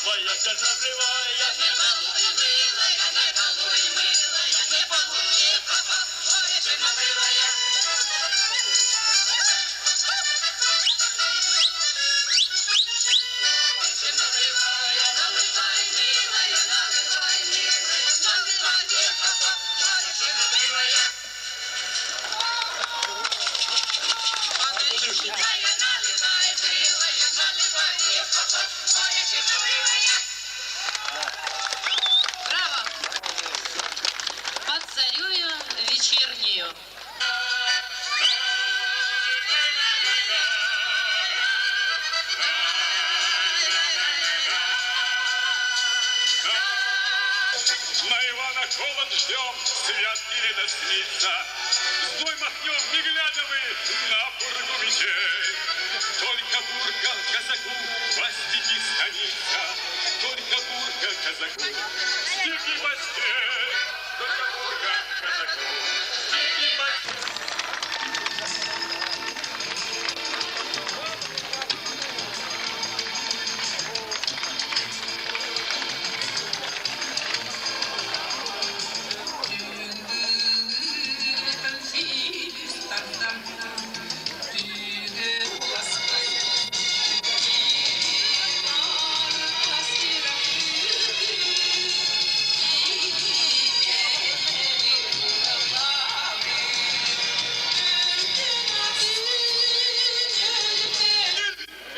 Моя чернобривая, не балуй, милая, не балуй, милая, не балуй, папа, моя чернобривая. Чернобривая, наливай, милая, наливай, милая, наливай, папа, моя чернобривая. Браво! Под зарею вечернею. На Ивана холод ждем, святки ли снится. Зной махнем, не глядя мы на пургу мечей. Только бурка казаку по степи станица, Только бурка казаку степи по Только бурка казаку степи по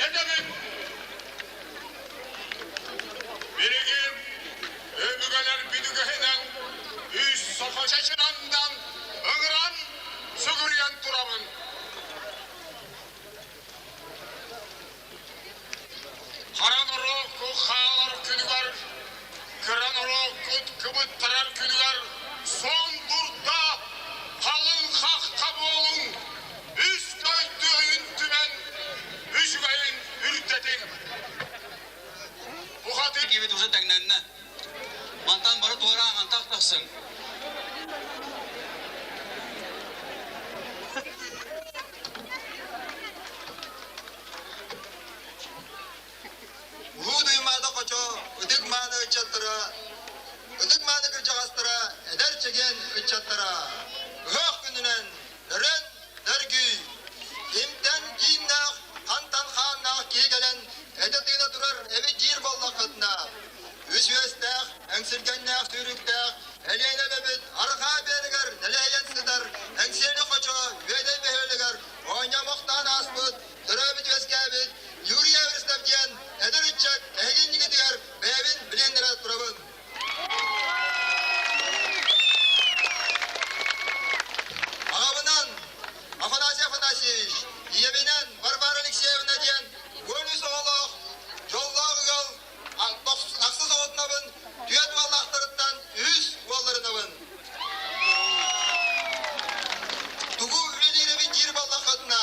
Этэбин Билигин өбүгэлэр бүдүгэһинэн үс саха чачырандан ыҥыран сүгүрүйэн турабын. Хара норуокку хаалар күнүгэр, кыра норуоккут кыбыттарар күнүгэр сон дурда, халыҥ хахха буолуҥ, үс дойду өйүн түмэн, үчүгэйин үрдэтиҥ. Бухатыр Киһибит уже тэҥнэннэ. Мантан бары туораан антах тахсыҥ. Улуу Дуймаада хочо ытык мааны ыччаттара, ытык мааны кырдьаҕастара, эдэр чэгиэн ыччаттара, ыһыах күнүнэн өрөн нөргүй, имтэн кииннээх, хантан хааннаах киһи кэлэн этэ-тыына турар эбит диир буоллаххытына, үс үөстээх, эҥсиргэннээх сүүрүктээх Элиэнэ эбэбит арҕаа биэригэр нэлэһийэн сытар Эҥсиэли хочо Үөдэй бөһүөлэгэр оонньоомохтоон ааспыт төрөөбүт-үөскээбит Юрий Эверстов диэн эдэр ыччат эһиги иннигитигэр бэйэбин билиһиннэрэ турабын. Аҕабынан Афанасий Афанасьевич, ийэбинэн Варвара Алексеевна диэн 13 оҕолоох, дьоллоох ыал ахсыс оҕотунабын, түөрт уоллаахтарыттан үс уолларынабын. Тугу үлэлиирэбин диир буоллаххытына,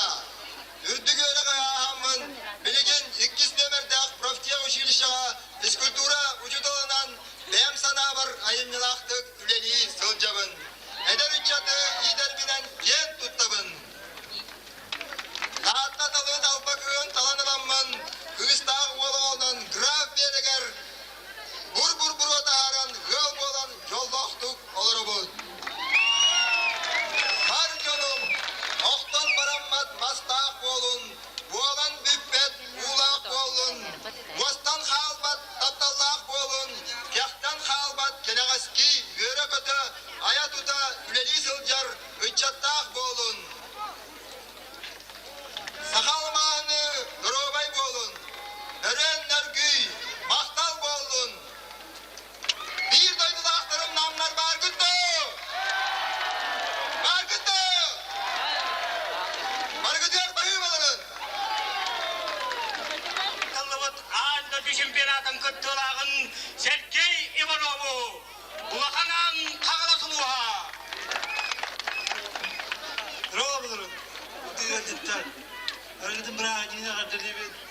үрдүк үөрэх ааһаммын, билигин иккис нүөмэрдээх профтех училищеҕа физкультура учууталынан бэйэм санаабар айымньылаахтык үлэлии сылдьабын. Эдэр ыччаты иитэрбинэн киэн туттабын. Таатта талыы талба кыын талан ыламмын, кыыстаах уол оҕонон граф биэрэгэр бур-бур буруо таһааран ыал буолан дьоллоохтук олоробут. Бар дьонум, охтон бараммат мастаах буолун, буолан бүппэт уулаах буоллун, уостан хаалбат тапталлаах буолун, кэхтэн хаалбат кэнэҕэски үөрэ-көтө, айа-тута үлэлии сылдьар ыччаттаах буолун. Саха алмааһыныы доруобай буолун, өрөөн нөргүй, махтал буоллун! Биир дойдулаахтарым намнар бааргыт дуо? Бааргыт дуо? Барыгытыгар баһыыбаларын! Таллыбыт аан дойду чемпионатын кыттыылааҕын Сергей Иванову Улахан Аан Хаҥалас улууһа. Здорово, Ытыгы ыалдьыттар. Өргөтүн бырааһынньыгын эҕэрдэлиибин.